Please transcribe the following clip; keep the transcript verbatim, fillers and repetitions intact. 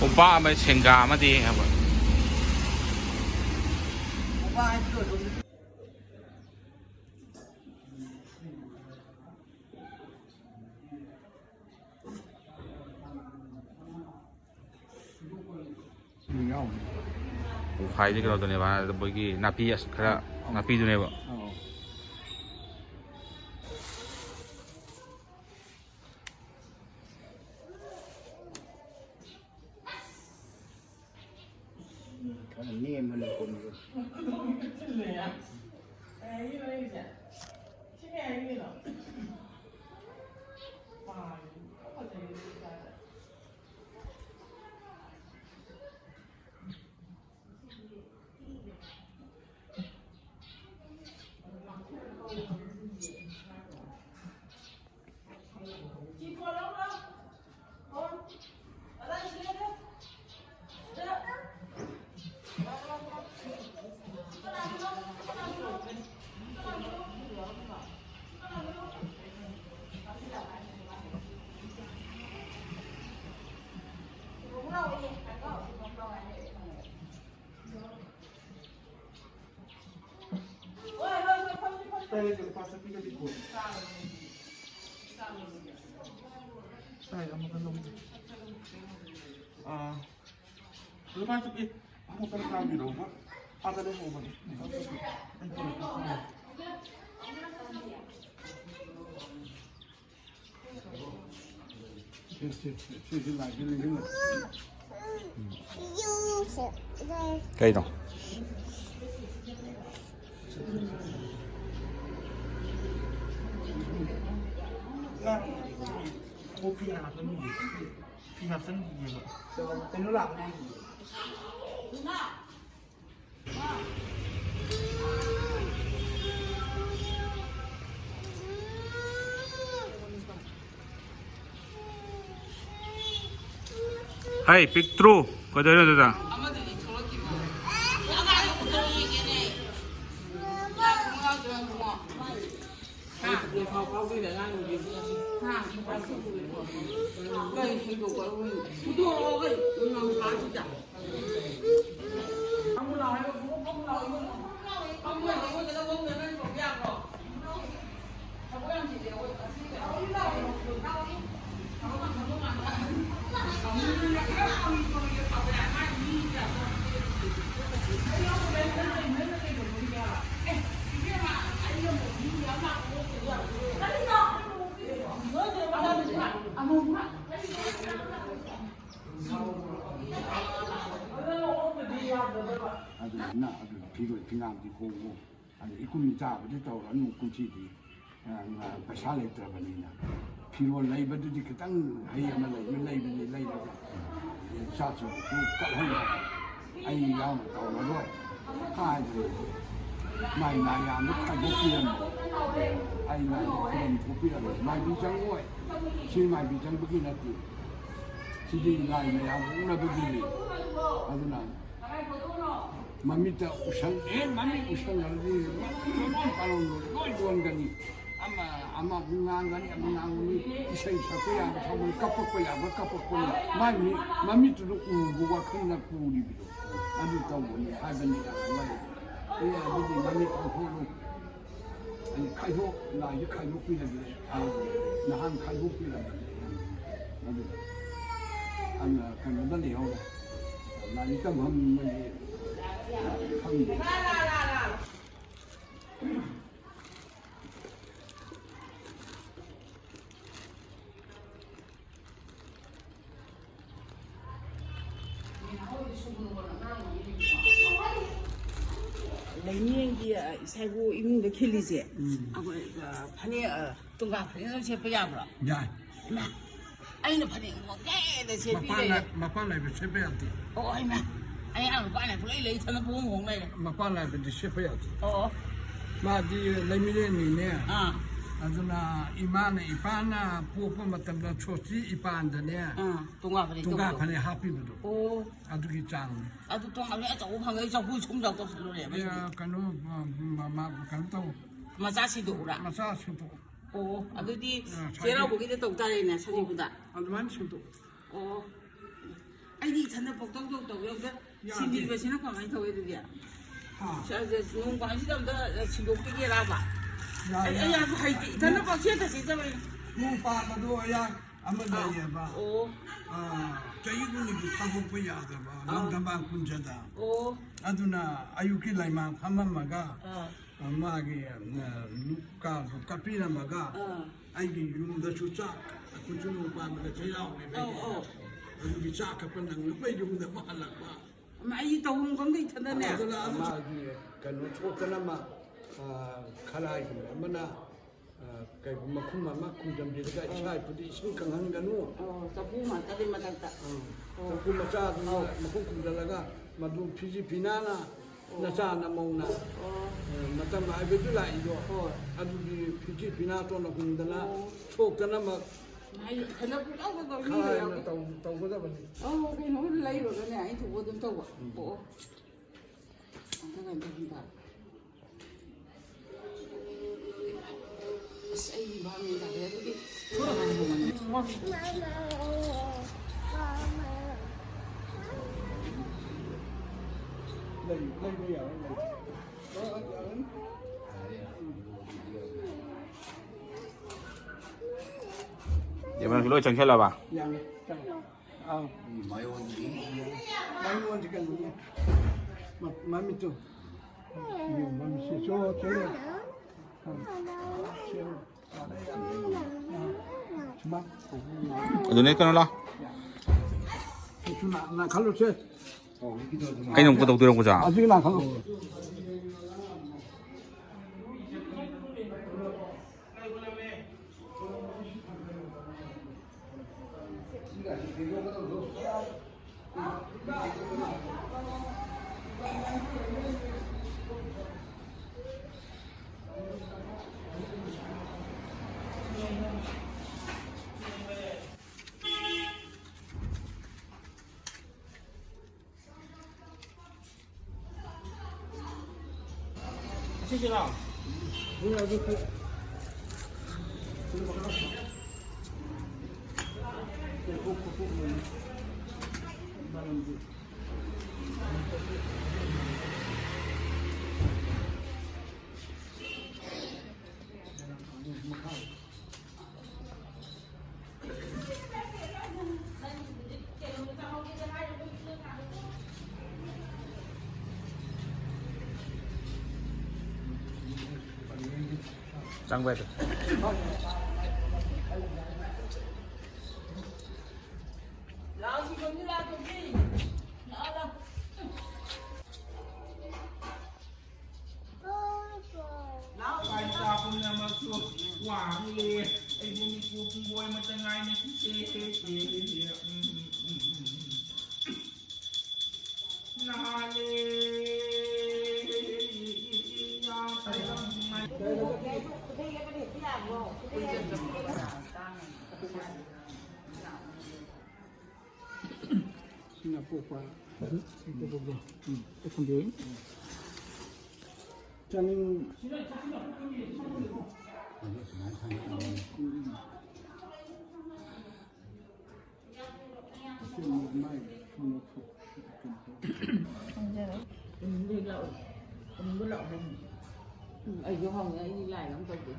ꯎꯄꯥꯛ ꯑꯃ, ꯁꯦꯡꯒꯥ ꯑꯃꯗꯤ ꯍꯥꯏꯕ꯫ ꯎꯈꯥꯏꯗꯤ ꯀꯩꯅꯣꯗꯨꯅꯦꯕ, ꯃꯣꯏꯒꯤ ꯅꯥꯄꯤ ꯑꯁ-, ꯈꯔ ꯅꯥꯄꯤꯗꯨꯅꯦꯕ꯫ ꯑꯧ꯫ ꯈꯔ ꯅꯦꯝꯕ ꯂꯩꯈꯣꯝꯗꯣ꯫ ꯁꯥꯏ ꯑꯃꯒ ꯂꯧꯒꯦ꯫ ꯑꯥ, ꯂꯨꯄꯥ ꯆꯠꯄꯤ ꯑꯃꯨꯛꯇ ꯇꯥꯕꯤꯔꯛꯎꯕ꯫ ꯑꯥꯗ ꯂꯩꯍꯧꯕꯅꯦ꯫ ꯀꯩꯅꯣ? ꯐꯤ ꯍꯥꯞꯆꯟꯈꯤꯒꯦ꯫ ꯐꯤ ꯍꯥꯞꯆꯟꯈꯤꯒꯦꯕ꯫ ꯀꯩꯅꯣ ꯂꯥꯛꯄꯅꯦ ꯍꯥꯏꯁꯤꯗꯤ꯫ ꯍꯥꯏ, ꯄꯤꯛꯇ꯭ꯔꯨ, ꯀꯩꯗꯧꯔꯤꯅꯣ ꯑꯗꯨꯗ? ꯑꯗꯨꯅ ꯑꯗꯨ ꯐꯤꯔꯣꯏ ꯐꯤꯉꯥꯝꯗꯤ ꯍꯣꯡꯉꯨ꯫ ꯑꯗꯨ ꯏꯀꯨꯝ ꯏꯆꯥꯕꯨꯗꯤ ꯇꯧꯔꯅꯨ ꯀꯨꯝꯁꯤꯗꯤ꯫ ꯑ, ꯄꯩꯁꯥ ꯂꯩꯇ꯭ꯔꯕꯅꯤꯅ꯫ ꯐꯤꯔꯣꯜ ꯂꯩꯕꯗꯨꯗꯤ ꯈꯤꯇꯪ ꯍꯩ ꯑꯃ ꯂꯩꯕ ꯂꯩꯕꯗꯤ ꯂꯩꯔꯒ ꯏꯆꯥꯁꯤꯡꯗꯨ ꯀꯠꯍꯟꯕ ꯑꯩ ꯌꯥꯎꯅ ꯇꯧꯔꯔꯣꯏ ꯍꯥꯏꯗꯅ ꯃꯥꯏ ꯃꯥꯌꯥꯝꯗꯨ ꯈꯥꯏꯗꯣꯛꯄꯤꯔꯝꯃꯤ꯫ ꯑꯩ ꯃꯥꯏ ꯈꯨꯔꯨꯝ ꯊꯣꯛꯄꯤꯔꯝꯃꯤ꯫ ꯃꯥꯏꯕꯤ ꯆꯪꯉꯣꯏ꯫ ꯁꯤ ꯃꯥꯏꯕꯤ ꯆꯪꯕꯒꯤ ꯅꯠꯇꯦ꯫ ꯁꯤꯗꯤ ꯂꯥꯏ ꯃꯌꯥꯝ ꯎꯅꯕꯒꯤꯅꯤ꯫ ꯑꯗꯨꯅ ꯃꯃꯤꯠꯇ ꯎꯁꯪ-, ꯍꯦꯛ ꯃꯃꯤꯠ ꯎꯁꯪꯉꯗꯤ ꯃꯃꯤꯠꯇꯣ ꯂꯣꯏ ꯄꯥꯜꯂꯝ-, ꯂꯣꯏ ꯌꯣꯟꯒꯅꯤ꯫ ꯑꯃ, ꯑꯃ ꯑꯃꯨꯛ ꯉꯥꯡꯒꯅꯤ, ꯑꯃꯨꯛ ꯉꯥꯡꯒꯅꯤ꯫ ꯏꯁꯩ ꯁꯛꯄ ꯌꯥꯕ ꯁꯛꯄꯅꯤ, ꯀꯞꯄꯛꯄ ꯌꯥꯕ ꯀꯞꯄꯛꯄꯅꯤ꯫ ꯃꯥꯏ ꯃꯤ-, ꯃꯃꯤꯠꯇꯨꯗ ꯎꯕ ꯋꯥꯈꯜꯅ ꯄꯨꯔꯤꯕꯗꯣ ꯑꯗꯨ ꯇꯧꯕꯅꯤ ꯍꯥꯏꯕꯅꯤ꯫ ꯑꯦ, ꯑꯗꯨꯗꯤ ꯃꯃꯤꯠ ꯄꯥꯡꯊꯣꯛꯑꯣ꯫ ꯑꯩ ꯈꯥꯏꯗꯣꯛ-, ꯂꯥꯏꯁꯦ ꯈꯥꯏꯗꯣꯛꯄꯤꯔꯒꯦ ꯍꯥꯏꯕꯗꯣ ꯅꯍꯥꯟ ꯈꯥꯏꯗꯣꯛꯄꯤꯔꯝꯕꯅꯦ꯫ ꯑꯗꯨ ꯑꯗꯨꯅ ꯀꯩꯅꯣꯗ ꯂꯩꯍꯧꯔꯦ꯫ ꯂꯥꯏꯔꯤꯛ ꯇꯝꯐꯝ ꯃꯣꯏꯒꯤ ꯈꯪꯗꯦ꯫ ꯂꯩꯅꯦꯒꯤ, ꯑ, ꯏꯁꯥꯏꯕꯨ ꯏꯃꯨꯡꯗ ꯈꯤꯜꯂꯤꯁꯦ, ꯎꯝ꯫ ꯑꯩꯈꯣꯏ, ꯑ, ꯐꯅꯦꯛ, ꯑ, ꯇꯨꯡꯒꯥ ꯐꯅꯦꯛ ꯑꯗꯨꯝ ꯁꯦꯠꯄ ꯌꯥꯕ꯭ꯔꯣ? ꯌꯥꯏ꯫ ꯏꯃꯥ, ꯑꯩꯅ ꯐꯅꯦꯛ ꯃꯄꯥꯟ ꯁꯦꯠꯄꯤꯔꯦ꯫ ꯅꯥꯏ-, ꯃꯄꯥꯟ ꯅꯥꯏꯕ ꯁꯦꯠꯄ ꯌꯥꯗꯦ꯫ ꯑꯣ, ꯍꯩꯃꯥ꯫ ꯑꯩ ꯑꯥ ꯃꯄꯥꯟ ꯅꯥꯏꯕ ꯂꯣꯏ ꯂꯩ, ꯏꯊꯟꯗ ꯄꯨꯡꯍꯣꯡ ꯍꯣꯡ ꯂꯩꯔꯦ꯫ ꯃꯄꯥꯟ ꯅꯥꯏꯕꯗꯤ ꯁꯦꯠꯄ ꯌꯥꯗꯦ꯫ ꯑꯣ, ꯑꯣ꯫ ꯃꯥꯗꯤ ꯂꯩꯃꯤꯔꯦꯟꯅꯤꯅꯦ꯫ ꯑꯥ꯫ ꯑꯗꯨꯅ ꯏꯃꯥꯅ, ꯏꯄꯥꯅ ꯄꯣꯛꯄ ꯃꯇꯝꯗ ꯁꯣꯁꯇꯤ ꯏꯄꯥꯟꯗꯅꯦ꯫ ꯑꯥ, ꯇꯣꯉꯥꯟ ꯐꯅꯦꯛ ꯇꯣꯉꯥꯟ ꯇꯧꯕꯗꯣ꯫ ꯐꯅꯦꯛ ꯍꯥꯞꯄꯤꯕꯗꯣ꯫ ꯑꯣ꯫ ꯑꯗꯨꯒꯤ ꯆꯥꯡꯅꯤ꯫ ꯑꯗꯨ ꯇꯣꯉꯥꯟ ꯐꯅꯦꯛ ꯑꯆꯧꯕ ꯐꯪꯉꯦ, ꯆꯍꯨꯝ ꯆꯍꯨꯝ ꯆꯥꯎ ꯇꯧꯁꯤꯜꯂꯨꯔꯦꯕ ꯑꯩꯗꯤ꯫ ꯑꯦ, ꯀꯩꯅꯣ, ꯃ-, ꯃ-, ꯀꯩꯅꯣ ꯇꯧ꯫ ꯃꯆꯥ ꯁꯤꯗꯣꯛꯎꯔꯥ? ꯃꯆꯥ ꯁꯤꯗꯣꯛ꯫ ꯑꯣ, ꯑꯗꯨꯗꯤ ꯑ, ꯁ꯭ꯋꯥꯏꯗ꯫ ꯆꯩꯔꯥꯎꯕꯒꯤꯗ ꯇꯧ ꯇꯥꯔꯦꯅꯦ, ꯁꯖꯤꯕꯨꯗ꯫ ꯑꯣ, ꯑꯗꯨꯃꯥꯏꯅ ꯁꯤꯗꯣꯛ꯫ ꯑꯣ, ꯑꯩꯗꯤ ꯏꯊꯟꯗ ꯄꯪꯇꯧ ꯇꯧ ꯇꯧꯋꯦ, ꯑꯝꯇ ꯌꯥꯗꯦ꯫ ꯁꯤꯟꯕꯤꯕꯁꯤꯅ ꯀꯃꯥꯏꯅ ꯇꯧꯋꯦ ꯑꯗꯨꯗꯤ? ꯍꯥ? ꯁ-, ꯁ-, ꯅꯣꯡ ꯄꯥꯟꯁꯤꯗ ꯑꯝꯇ ꯁꯤꯟꯗꯣꯛꯄꯤꯒꯦꯔꯕ? ꯌꯥꯏ, ꯑꯩ, ꯑꯩ ꯌꯥꯏ꯫ ꯌꯥꯝ ꯍꯩꯇꯦ, ꯏꯊꯟꯗ ꯄꯪꯁꯦꯠꯇ ꯁꯦꯠꯆꯕꯩꯅꯦ꯫ ꯅꯣꯡ ꯄꯥꯟꯕꯗꯣ ꯑꯌꯥ-, ꯑꯃ ꯑꯥ꯫ ꯂꯩꯌꯦꯕ꯫ ꯑꯣ꯫ ꯑꯥ, ꯆꯍꯤ ꯈꯨꯗꯤꯡꯒꯤ ꯊꯥꯗꯣꯛꯄ ꯌꯥꯗꯕ, ꯑꯥ꯫ ꯂꯪꯊꯕꯥꯜ ꯀꯨꯟꯖꯗ꯫ ꯑꯣ꯫ ꯑꯗꯨꯅ ꯑꯌꯨꯛꯀꯤ ꯂꯥꯏꯃꯥꯡ ꯐꯝꯃꯝꯃꯒ, ꯑꯥ꯫ ꯃꯥꯒꯤ, ꯑ, ꯂꯨꯞ ꯀꯥꯗꯨ ꯀꯠꯄꯤꯔꯝꯃꯒ, ꯑꯥ꯫ ꯑꯩꯒꯤ ꯌꯨꯝꯗꯁꯨ ꯆꯥꯛ, ꯑꯩꯈꯣꯏꯁꯨ ꯅꯣꯡ ꯄꯥꯟꯕꯗ ꯆꯩꯔꯥꯎꯅꯦꯕ ꯑꯧ, ꯑꯩꯒꯤ꯫ ꯑꯧ꯫ ꯑꯗꯨꯒꯤ ꯆꯥꯛ ꯀꯠꯄ ꯅꯪꯅꯕ ꯌꯨꯝꯗ ꯑꯃꯨꯛ ꯍꯜꯂꯛꯄ꯫ ꯑꯃ ꯑꯩꯒꯤ ꯇꯧꯐꯝ ꯈꯪꯗꯦ ꯏꯊꯟꯗꯅꯦ꯫ ꯑꯗꯨꯅ ꯑꯃ ꯃꯥꯒꯤ ꯀꯩꯅꯣ ꯊꯣꯛꯇꯅ ꯑꯃ, ꯑ, ꯈꯔꯥꯏꯒꯨꯝꯕ ꯑꯃꯅ, ꯑ, ꯀꯩꯒꯨꯝꯕ ꯃꯈꯨꯝ ꯑꯃ ꯈꯨꯝꯖꯤꯟꯕꯤꯔꯒ ꯏꯁꯥ ꯏꯊꯟꯗ ꯏꯁꯤꯡ ꯀꯪꯍꯟꯒꯅꯨ꯫ ꯑꯣ, ꯆꯐꯨ ꯉꯥꯛꯇꯗꯤ ꯃꯊꯛꯇ꯫ ꯑꯥ꯫ ꯑꯣ꯫ ꯆꯐꯨ ꯃꯆꯥꯗꯨꯅ ꯑꯧ꯫ ꯃꯈꯨꯝ ꯈꯨꯝꯖꯤꯜꯂꯒ ꯃꯗꯨ ꯐꯤꯖꯤ ꯐꯤꯅꯥꯅ ꯑꯣ꯫ ꯅꯆꯥ ꯅꯃꯧꯅ, ꯑꯣ꯫ ꯑ, ꯃꯇꯝ ꯍꯥꯏꯕꯗꯨ ꯂꯥꯛꯏꯗꯣ, ꯍꯣꯏ꯫ ꯑꯗꯨꯒꯤ ꯐꯤꯖꯤ ꯐꯤꯅꯥ ꯇꯣꯟꯅ ꯍꯨꯝꯗꯅ ꯑꯣ꯫ ꯁꯣꯛꯇꯅꯕ꯫ ꯃꯍꯩ ꯏꯊꯟꯗ ꯄꯨꯡꯇꯧꯗ ꯇꯧ ꯃꯤ ꯈꯔ ꯂꯩꯔꯝꯃꯦ꯫ ꯇꯧ-, ꯇꯧꯒꯗꯕꯅꯤ꯫ ꯑꯧ, ꯀꯩꯅꯣ ꯂꯩꯔꯨꯔꯒꯅꯦ, ꯑꯩ ꯊꯣꯛꯄ ꯑꯗꯨꯝ ꯇꯧꯕ꯫ ꯎꯝ꯫ ꯑꯣ, ꯑꯣ꯫ ꯑꯗꯨꯒ ꯑꯗꯨꯝ ꯇꯧ꯫ ꯑꯁ, ꯑꯩ ꯚꯥꯞ ꯃꯦꯟ ꯇꯥꯗꯦ꯫ ꯑꯗꯨꯗꯤ ꯂꯩ, ꯂꯩꯕ ꯌꯥꯔꯣꯏ, ꯂꯩ꯫ ꯌꯦꯡꯉꯣ, ꯂꯣꯏ ꯆꯪꯁꯜꯂꯕ? ꯌꯥꯔꯦ, ꯆꯪꯉꯦ꯫ ꯑꯥ꯫ ꯃꯌꯣꯟꯗꯤ꯫ ꯃꯌꯣꯟꯗꯤ ꯀꯩꯅꯣꯅꯦ꯫ ꯃ-, ꯃꯃꯤꯠꯇꯨ꯫ ꯎꯝ, ꯃꯃꯤꯠꯁꯦ ꯆꯣ, ꯆꯣ꯫ ꯑꯥ, ꯆꯣ꯫ ꯑꯥ, ꯃꯥ꯫ ꯑꯗꯨꯅꯦ ꯀꯩꯅꯣ ꯂꯥ? ꯆꯨ ꯅꯥ-, ꯅꯥꯈꯜꯂꯨꯁꯦ꯫ ꯑꯩꯅ ꯑꯃꯨꯛ ꯀꯩꯗꯧꯗꯣꯏꯔꯣ, ꯑꯣꯖꯥ? ꯑꯁꯤ ꯅꯥꯈꯜꯂꯨ꯫ ꯆꯪꯕ ꯌꯥꯗꯦ꯫ ꯂꯥꯛꯑꯣ, ꯁꯤ ꯂꯣꯏꯅ ꯂꯥꯛꯑꯣ, ꯊꯣꯏꯕꯤ꯫ ꯂꯥꯛꯑꯣ, ꯂꯥꯛꯑꯣ꯫ ꯂꯥꯛꯑꯣ, ꯂꯥꯛꯑꯣ꯫ ꯏꯆꯥ ꯄꯨꯝꯅꯃꯛꯁꯨ ꯋꯥꯡꯂꯦ꯫ ꯑꯩꯕꯨ ꯃꯤꯀꯨꯞ ꯄꯨꯡꯕꯣꯏ ꯑꯃꯇ ꯉꯥꯏꯅꯈꯤꯁꯦ꯫ ꯎꯝ, ꯎꯝ, ꯎꯝ, ꯎꯝ꯫ ꯅꯍꯥꯟꯂꯦ꯫ ꯌꯥꯝ ꯐꯖꯅ ꯁꯤꯅ ꯑꯄꯣꯛꯄ꯫ ꯎꯝ꯫ ꯊꯝꯕꯤꯌꯨ꯫ ꯆꯥꯅꯤꯡ-, ꯎꯝ꯫ ꯎꯝ, ꯑꯩꯁꯨ ꯍꯪꯉꯦ, ꯑꯩꯗꯤ ꯂꯥꯏꯒ ꯑꯝ ꯇꯧꯗꯦ꯫